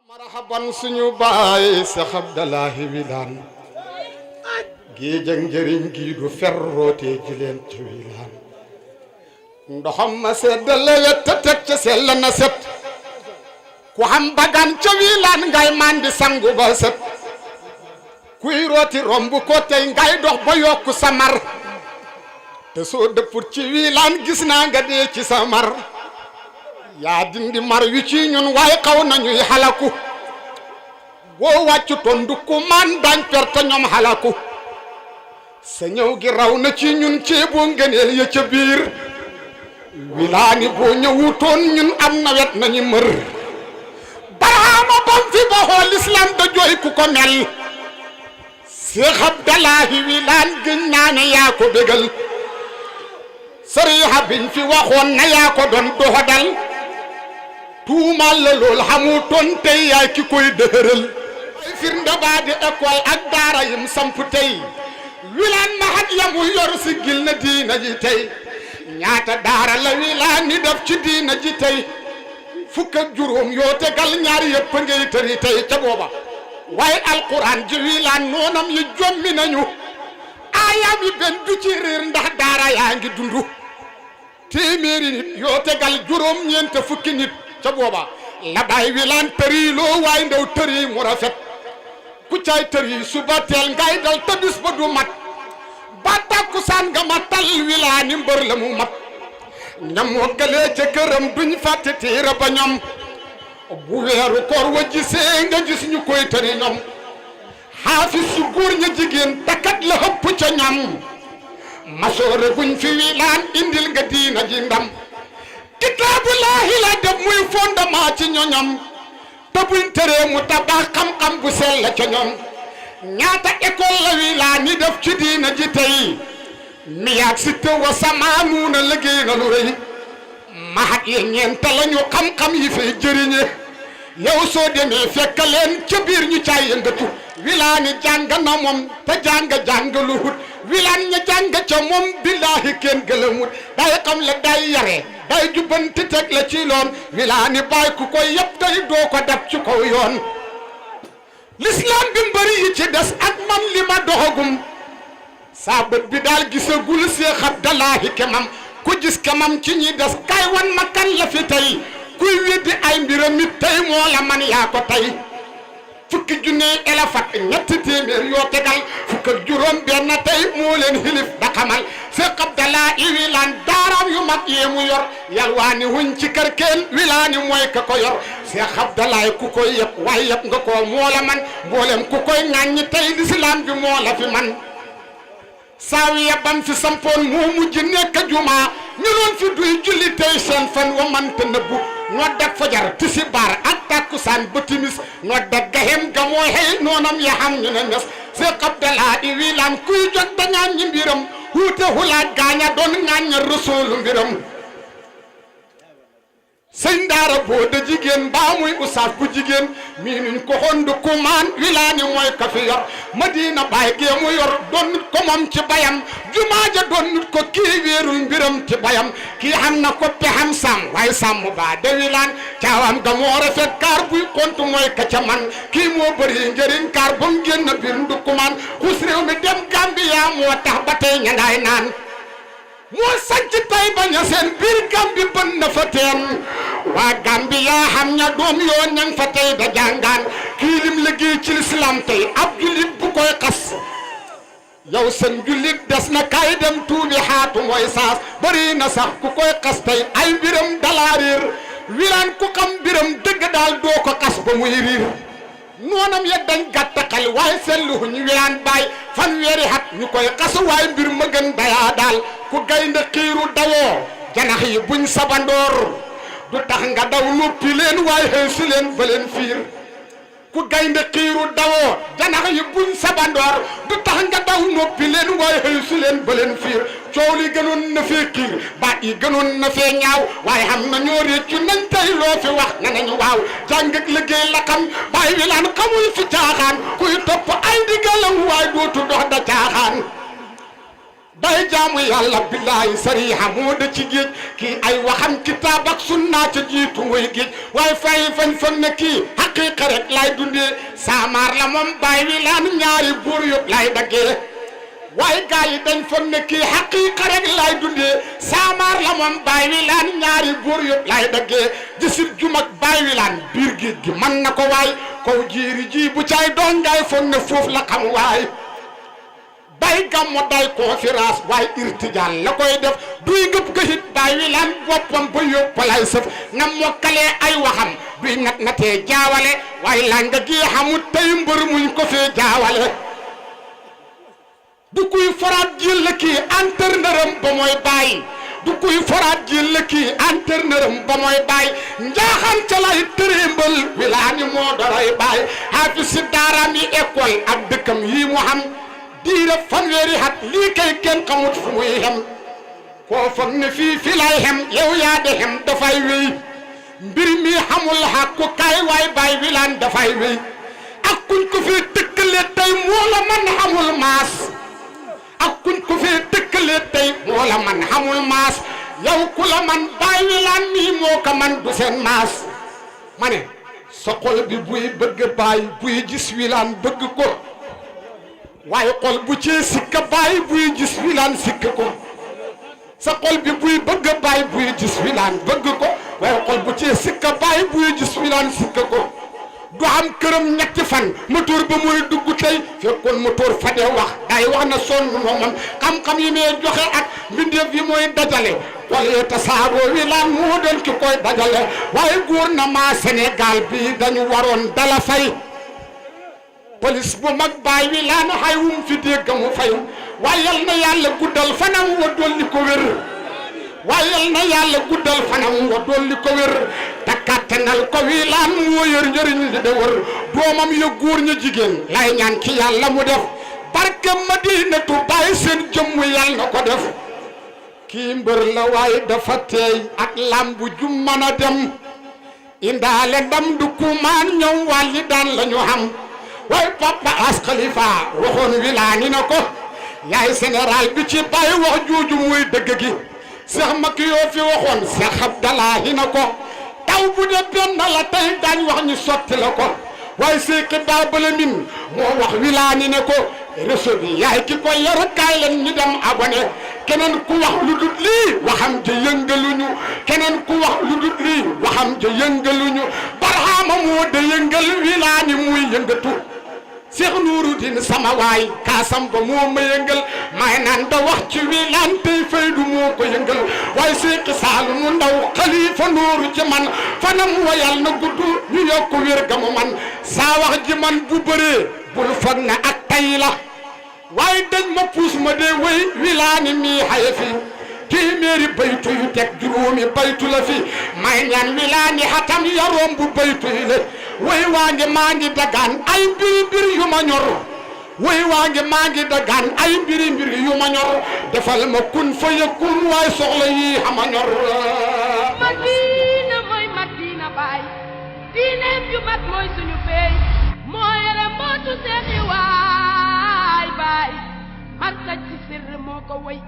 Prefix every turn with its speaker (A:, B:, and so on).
A: marhaban suñu baay Seex Abdallahi Willane géej ak njëriñ gi du ferroote ji leen ci Willane ndoxam ma seddale wet te teg ca sell na set ku xam bagan ca Willane ngay mandi sangu ba set kuy rooti romb ko tey ngay dox ba yokku sa mar te soo dëpput ci Willane gis naa nga dee ci sa mar yaa dindi mar wi ci ñun waaye xaw nañuy xalaku boo wàccu toon du ku man dañ perte ñoom xalaku sa ñëw gi raw na ci ñun ceeboo ngëneel ya ca biir Willane boo ñëwutoon ñun am nawet nañu mër baraama bam fi ba xool islam da jooy ku ko mel Seex Abdallahi Willane gëñ naa ne yaa ko bégal sariha biñ fi waxoon na yaa ko doon doxadal tuumal la lool xamu toon tey yaay ki koy dëhëral ay firnde baa di école ak daara yim samp tey Willane mahat yamu yor si gil na diina ji tey ñaata daara la Willane ni def ci diina ji tey fukk ak juróom yoo tegal ñaar yëpp ngay tëri tey ca booba waaye alquran ji Willane noonam yi jommi nañu aayaam yi benn du ci réer ndax daara yaa ngi dundu téeméeri nit yoo tegal juróom ñeent fukki nit ca booba la Baye Willane tëri loo waay ndaw tëri mu rafet ku cay tëri suba teel ngay dal te bis ba du mat ba takkusaan nga ma tal Willane mbër la mu mat ñam woggalee ca këram duñ fàtte téere ba ñoom bu weeru koor wa gisee nga gis ñu koy tëri ñoom xaafis su góor ña jigéen takat la hëpp ca ñam masoore buñ fi Willane indil nga diina ji ndam kitaabullaahi la def muy fondement ci ñoñam te buñ tëree mu tabax xam-xam bu sell ca ñoom ñaata école la Willane ni def ci diina ji tey miyaag si te wa samaanuuna liggéey na lu rëy mahat yi ñeenta la ñu xam-xam yi fay jëriñe yow soo demee fekk leen ca biir ñu caay yëngatu Willane jàng na moom te jàng lu hut Willane ña jàng ca moom billaahi kenn gëlëmut day xam la day yare day jubbanti teg la ci loon Willane bàyyi ku koy yëpp tey doo ko dab ci kaw yoon l'islam bi mbëri yi ci des ak man li ma doxagum saa bët bi daal gisagul Seex Abdallahi kemam ku gis kemam ci ñi des kay wan ma kan la fi tey kuy weddi ay mbiram it tey moo la man yaa ko tey fukki junne elefat ñetti téeméer yoo tegal fukk ak juróom benn tey moo leen xilif da xamal Seex Abdallahi Willane daaraam yu mag yee mu yor yalwaani wuñ ci kër kenn Willane mooy ka ko yor Seex Abdallahi ku koy yëpp waaye yëpp nga ko moo la man mboolem ku koy ŋàññi tey lislaam bi moo la fi man saawiya bam fi sampoon moo mujj nekk jumaa ñu doon fi duy julli tey seen fan wa manta nëbbu nodd ak fajar tisibaar ak takkusaan ba timis nodd ak gahem ga moo xëy noonam ya xam ñu ne nes Seex Abdallahi Willane kuy jot da ŋaañ ñi mbiram huute hulaaj gaaña doon ŋaaña rasuulu mbiram sëñ daara boo da jigéen mbaa muy usaas bu jigéen mii nuñ ko xondu kumaan Willane mooy ka fi yor Madina Baye gee mu yor doon nit ko moom ci bayam jumaaja doon nit ko kii wéerul mbiram ci bayam kii xam na ko pexam sàmm waaye sàmm baa de Willane caawam ga moo rafet kaar buy kontu mooy ka ca man kii moo bëri njëriñ kaar ba mu génn biir ndukkumaan xus réew mi dem Gambia moo tax ba tey ña ngay naan moo sanc tay bañ a seen biir Gambi bën na fa teen waa Gambia xam ña doom yoo ñang fa tey da jàngaan kii lim liggéey ci lislaam tey ab jullit bu koy xas yow seen jullit des na kay dem tuubi xaatu mooy saas bëri na sax ku koy xas tey ay mbiram dalaa réer Willane ku xam mbiram dëgg daal doo ko xas ba muy riir noonam ya dañ gàttaxal waaye seen lu ñu Willane Baye fanweeri at ñu koy xas waaye mbir ma gën dayaa daal ku gaynde xiiru dawoo janax yi buñ sabandoor du tax nga daw noppi leen waaye xëy si leen ba leen fiir ku gaynde xiiru dawoo janax yi buñ sabandoor du tax nga daw noppi leen waaye xëy si leen ba leen fiir coow li gënoon na fee xiir baat yi gënoon na fee ñaaw waaye xam na ñoo réccu nañ tey loo fi wax ne nañu waaw jàng ak liggéey la xam Baye Willane xamul fi caaxaan kuy topp ay ndigalam waaye dootu dox da caaxaan day jaamu yàlla billaay sariha moo da ci géej kii ay waxam kitaab ak sunna ca jiitu mooy géej waaye fay fañ foog ne kii haqiqa rek lay dundee saamaar la moom Baye Willane ñaari buur yëpp lay daggee waaye gaa yi dañ foog ne kii haqiqa rek lay dundee saamaar la moom Baye Willane ñaari buur yëpp lay daggee jësit ju mag Baye Willane biir géej gi man na ko waay kaw jiiri ji bu caay doon ngay foog ne foofu la xam waay day gàmmo day conférence waaye irtijaal la koy def duy ngëp gëhit Baye Willane boppam ba yóppalay sëf na mokkalee ay waxam duy natee jaawale waaye la nga gi xamut tey mbër muñ ko fee jaawale du kuy foraat jël la kii entraîneuram ba mooy Baye du kuy foraat jël la kii entraîneuram ba mooy Baye njaaxam ca lay tërémbal Willane moo doray Baye xaafi si daaraam yi école ak dëkkam yi mu xam diira fanweeri hat lii kay kenn xamut fu muy xem koo foog ne fii lay xem yow yaa de xem dafay wéy mbir mi xamul xàkku kaay waay Baye Willane dafay wéy ak kuñ ko fee tëkkale tey moo la man xamul maas ak kuñ ko fee tëkkale tey moo la man xamul maas yow ku la man Baye Willane mii moo ko man du seen maas ma ne sa xol bi buy bëgg Baye buy gis Willane bëgg ko waaye xol bu ci sikka Baye buy gis Willane sikk ko sa xol bi buy bëgg Baye buy gis Willane bëgg ko waaye xol bu ci sikka Baye buy gis Willane sikk ko du am këram ñetti fan motoor ba muy dugg tey fekkoon motoor fa dee wax day wax na sonn moomam xam-xam yi may joxe ak mbindeef yi mooy dajale wala tasaaroo Willane moo doon ki koy dajale waaye gouvernement Sénégal bi dañu waroon dala fay police bu mag Baye Willane xay wum fi dégg mu fay waaye yal na yàlla guddal fanam wa dolli ko wér waaye yal na yàlla guddal fanam wa dolli ko wér te kattanal ko Willane moo yor njëriñ li de wër doomam ya góor ña jigéen lay ñaan ki yàlla mu def barke Madinatu Baye seen jëmm yàlla na ko def kii mbër la waaye dafa teey ak lambu ju mën a dem indaale ndam du kumaan ñoom wàlli daan la ñu xam waaye papa as Khalifa waxoon Willane na ko yaay général bi ci Baye wax jooju muy dëgg gi Cheikh Makki yoo fi waxoon Cheikh Abdallahi na ko taw bu de benn la tey daañ wax ñu sotti la ko waaye Cheikh Babala min moo wax Willane ne ko réseau bi yaay ki ko yor kaay leen ñu dem abonné keneen ku wax lu dul lii waxam ja yëngaluñu keneen ku wax lu dul lii waxam ja yëngaluñu barxaama moo de yëngal Willane muy yëngatu Cheikh Nouruddin sama waay kaasam ba moo ma yëngal may naan da wax ci Willane tey faydu moo ko yëngal waaye Cheikh Saalumu Ndaw Khalifa Nuuru ci man fanam wayal na gudd ñu yokk wér ga mu man saa wax ji man bu bëree bul foog na ak tay la waaye dañ ma puus ma dee way Willane mii xaye fi téeméeri baytu yu teg juróomi baytu la fi may ñaan Willane xatam yaroom bu baytu yi le way waa ngi maa ngi dagaan ay mbiri yu ma ñor way waa ngi maa ngi dagaan ay mbiri yu ma ñor defal ma kun fa yakun waay soxla yi xama ñor
B: Madina mooy Madina Baye diineem ju mat mooy suñu pey moo yore mbootu seexi waay Baye marka ci sirr moo ko way